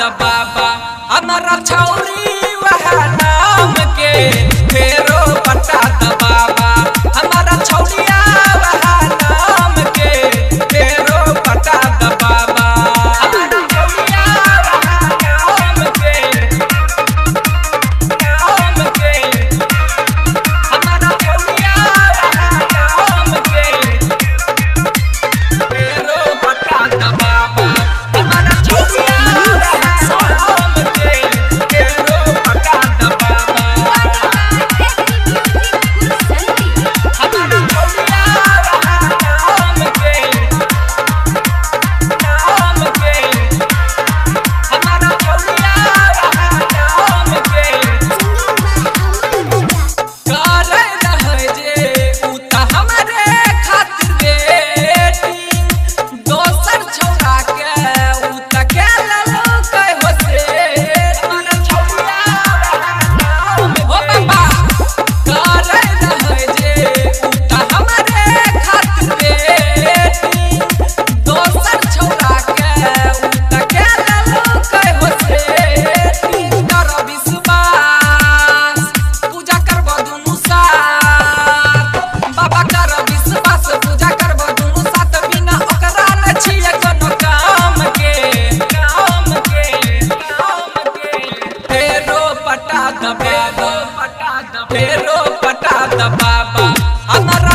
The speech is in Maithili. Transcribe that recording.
द बाबा हमारा छौरी वह नाम के फेरो पटा द बाबा हमारा छौरिया वह नाम के फेरो पटा द बाबा हमारा छौरिया वह नाम के नाम के हमारा छौरिया वह नाम के फेरो पटा द बाबा हमारा छौरिया वह नाम के फेरो पटा द बाबा हमारा छौरिया वह नाम के नाम के हमारा छौरिया वह नाम के करे रहै जे उ त हमरे खातिर बेटी दोसर छौरा के उ त के लेलकै हो से हमारा छौरिया हो बाबा करे रहै जे उ त हमरे खातिर बेटी दोसर छौरा के उ त के लेलकै हो से कर विश्वास पूजा करब दुनू साथ बाबा कर विश्वास पूजा करब दुनू साथ बिना ओकरा न छियै कोनो काम के काम के काम के फेरो पटा द बाबा पटा द फेरो पटा द बाबा हमारा।